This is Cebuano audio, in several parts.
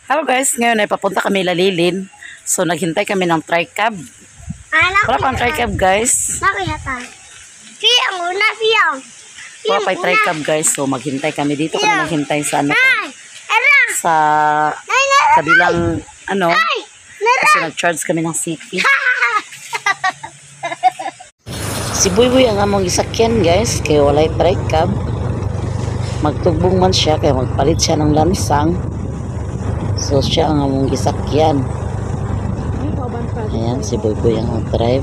Hello guys, ngayon ay papunta kami Lalilin. So naghintay kami ng tricab. Wala pang tricab guys. Wala pa tricab guys. So maghintay kami dito. Kami naghintay sa ano, sa kabilang ano. Kasi nag-charge kami ng city. Si Buy-Buy ang among gisakyan guys. Kaya walay tricab. Magtugbong man siya kaya magpalit siya ng lansang. So siya ang among gisakyan. Ayan, si Buy-Buy ang drive.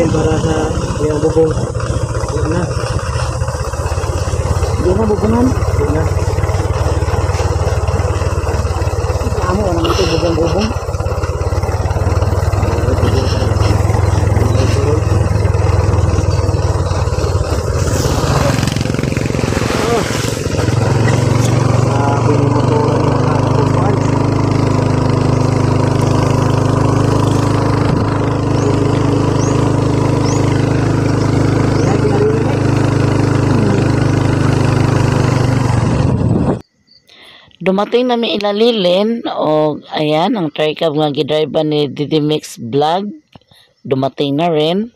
Para sa iyang bubong. Hindi na. Hindi na bubungan? Hindi na. Amo, wala naman ito bubong-bubong. Dumating nami Ilalilin o ayan ang tricab nga gidrive ni Didi Mix Vlog dumating na rin.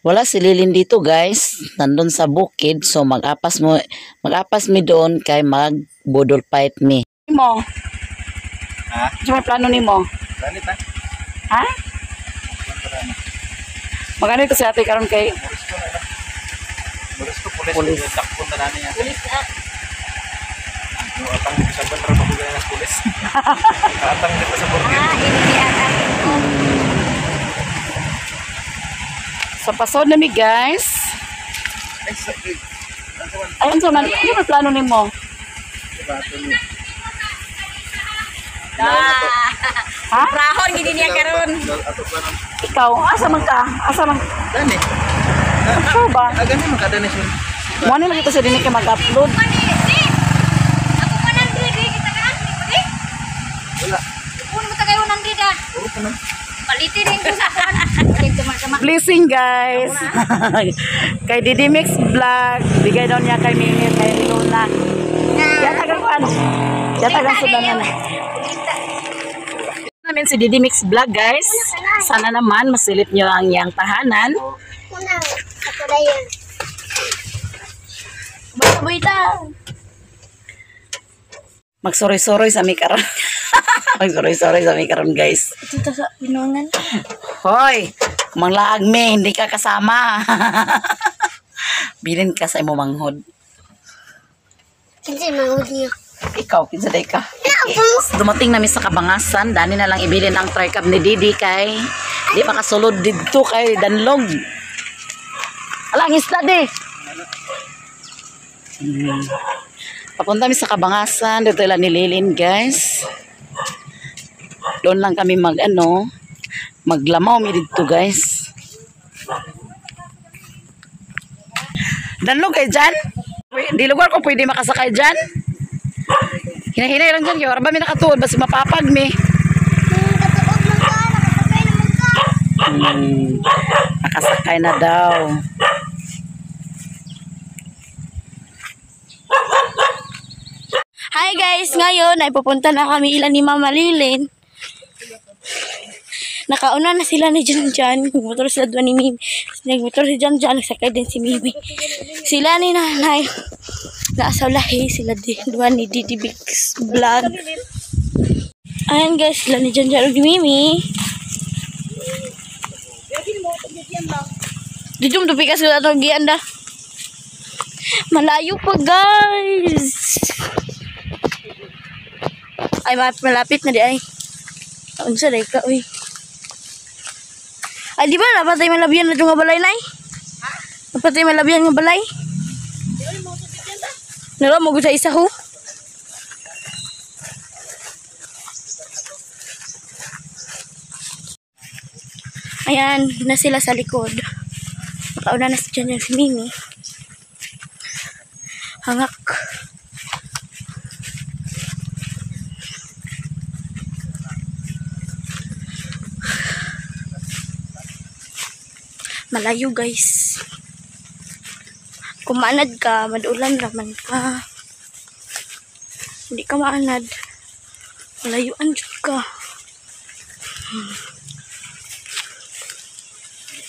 Wala si Lilin dito guys, nandun sa bukid, so mag-apas mi doon kay magbudol fight mi. Mo. Ha? Ano may plano nimo? Ganit ha? Ha? Magano ito si ate karon kay Pulis. Takpon na namin yan. Pulis na. Atang sa bandra pagugay ng pulis. Atang dito sa burger. So pasod na mi guys. Ayun so man, ano may plano nimo? Ha? Prahon gid niya karon. Ikaw, asa man ka? Asa man? Dani. Ikaw ba? Agani man kadani siya. Mo ni lagi to sa dinhi kay mag-upload. Ako 100 kita kan di. Wala. Kuno mo tagay 100 ah. Puro pa na. Palitin din ko sa kuan. Blessing guys. Kay Didi Mix Vlog, bigay daw niya kay Mimi kay Luna. Yatagan ko ano? Yatagan sudanan. Namin si Didi Mix Vlog guys. Sana naman masilip niyo ang iyang tahanan. Magsuroy-suroy sa mi karon. Magsuroy-suroy sa mi karon guys. Dito sa pinungan. Hoy, manglaag mi, hindi ka kasama. Bilin ka sa imo manghod. Kinsa manghod niyo? Ikaw, kinsa day ka? Dumating nami sa Kabangasan, dani na lang ibilin ang tricab ni Didi kay di makasulod didto kay danlog. Ala, ang isda di. Papunta mi sa Kabangasan, dito lang nililin guys. Doon lang kami mag ano, maglamaw mi didto guys. Danlog kay dyan. Di lugar ko pwede makasakay dyan. Hinahinay lang dyan. Kaya ba may nakatuon? Basta mapapag mi. Nakasakay na daw. Hi guys, ngayon ay pupunta na kami ilan ni Mama Lilin. Nakauna na sila ni Jan Jan. Nagmotor sila doon ni Mimi. Nagmotor si Jan Jan, nagsakay din si Mimi. Sila ni Nanay. Nasa lahi sila din. Doon ni Didi Bix Vlog. Ayan guys, sila ni Jan Jan ug ni Mimi. Dito mo tupikas ko atong gianda. Malayo pa guys. Ay, malapit na di ay. Unsa day ka, uy. Ay, di ba napatay malabyan na itong nga balay, nay? Napatay malabyan nga balay? Nala mo sa isa ho. Ayan, na sila sa likod. Nakauna na si Jan Jan si Mimi. Hangak. Malayo guys. Kung maanad ka, madulan raman ka. Hindi ka maanad. Malayuan jud ka.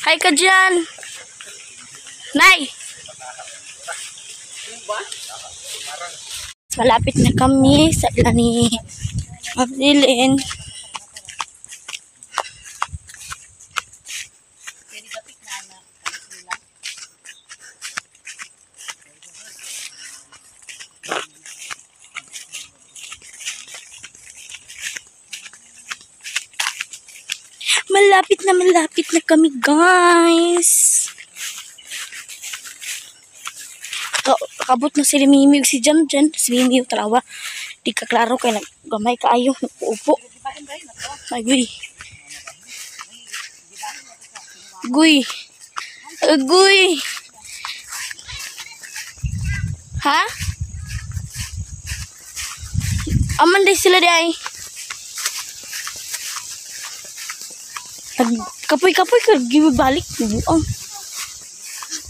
Hi ka dyan! Nay! Malapit na kami sa ila ni Mabilin. Malapit na kami, guys. Kabot na si Mimi ug si Jam Jan. Si Mimi yung tarawa. Di ka klaro kay naggamay kaayo. Upo. Ay, guy. Guy. Guy. Ha? Aman day sila di ay. Kapoy-kapoy ka, balik. Buang.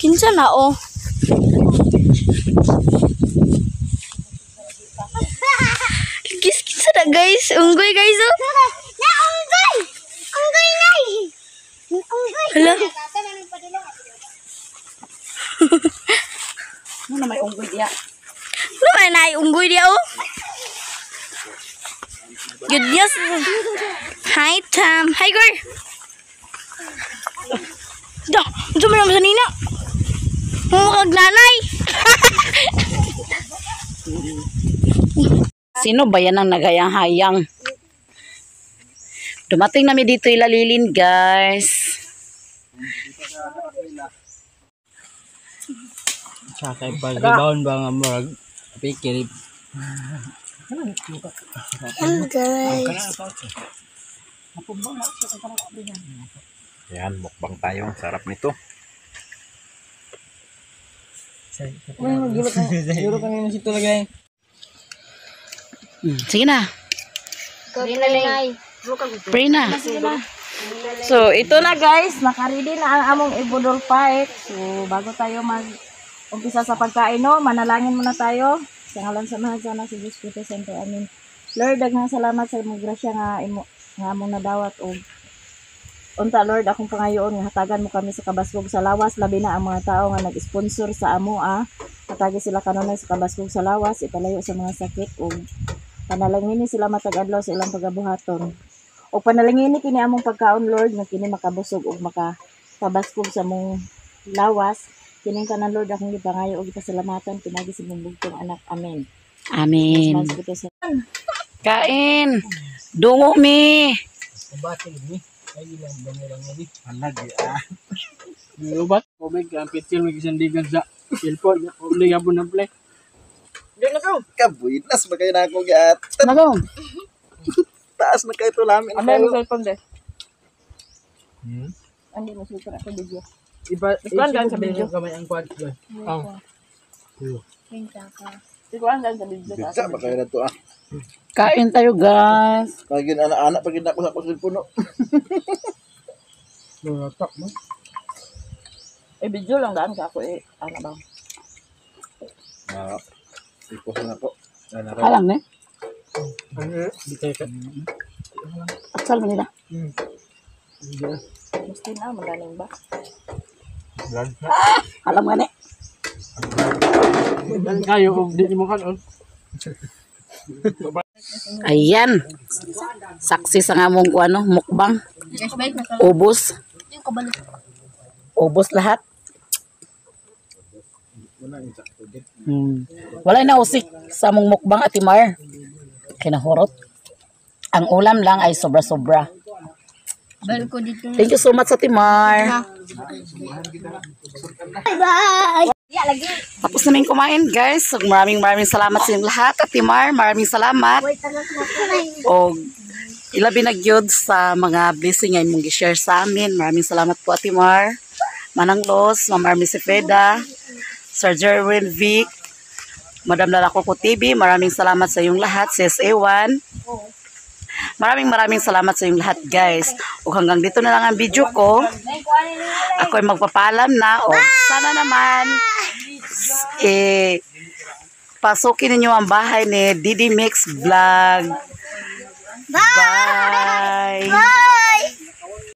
Kinsa na, oh. Gis, kinsa na, guys. Unggoy, guys, oh. Na, unggoy! Unggoy, nay! Unggoy! Hala. Ano na may unggoy diya? Ano man na, unggoy diya, oh. Good news. Hi, Tam. Hi, girl. Da, unsa man naman sa nina? Mukha nanay. Sino ba yan ang nagayang-hayang? Dumating nami dito ilalilin, guys. Sa kay pagbaon ba nga murag pikir. Hello, guys. Yan, mukbang tayo. Ang sarap nito. Siguro kanina si talaga eh. Sige na. Pray na. So, ito na guys, nakaready na ang among Ibudol Park. So, bago tayo mag-umpisa sa pagkain, no, manalangin muna tayo. Sa ngalan sa mga sana si Diyos Espiritu Santo. Amen. Lord, daghang salamat sa imong grasya nga imo nga among nadawat og unta Lord akong pangayoon nga hatagan mo kami sa kabaskog sa lawas, labi na ang mga tao nga nag-sponsor sa amo ah. Hatagi sila kanunay sa kabaskog sa lawas, ipalayo sa mga sakit ug panalangini sila matag adlaw sa ilang pagabuhaton. O panalangini kini among pagkaon Lord nga kini makabusog ug makapabaskog sa among lawas. Kining tanan Lord akong gipangayo ug gipasalamatan pinaagi sa imong bugtong anak. Amen. Amen. Responsibility sa Kain. Dungo mi. Batil ni. Ay ilang bangarang ni. Halag ah. Lubat tubig ang pitil may gisandigan sa cellphone. Uli gabon na play. Kabuinas ba kayo na ako gat? Nagong. Taas na kayo ito lamin. Ano mo cellphone de? Andi mo cellphone ako video. Iba, Ikuan lang sa video. Kamay ang kwan. Oh. Ikuan lang sa video. Bisa ba kayo na to ah? Kain tayo, guys. Pagin anak-anak pagin ako sa akong cellphone no. Lumatak mo. Eh, video lang daan ka ako eh. Ano ba? Ah, ipost na po. Ano na Alam ne? Ano? Di kayo ka. Atsal man nila. Hindi ah. Musti na, magaling ba? Alam nga ni. Dan kayo kung di mo kanon. Ayan. Saksi sa nga mong ano, mukbang. Ubos. Ubos lahat. Wala na usik sa mong mukbang, Ate Mar. Kinahurot. Ang ulam lang ay sobra-sobra. Thank you so much, Ate Mar. Bye! Tapos namin kumain, guys. So, maraming maraming salamat sa inyong lahat. Ate Mar, maraming salamat. O ilabi na gyud sa mga blessing nga imong gi-share sa amin. Maraming salamat po, Ate Mar. Manang Los, Ma'am Army Cepeda, Sir Jerwin Vic, Madam Lalako ko TV, maraming salamat sa iyong lahat, CSA1. Maraming maraming salamat sa iyong lahat, guys. O hanggang dito na lang ang video ko. Ako ay magpapaalam na. O sana naman, eh, pasukin ninyo ang bahay ni Didi Mix Vlog. Bye! Bye!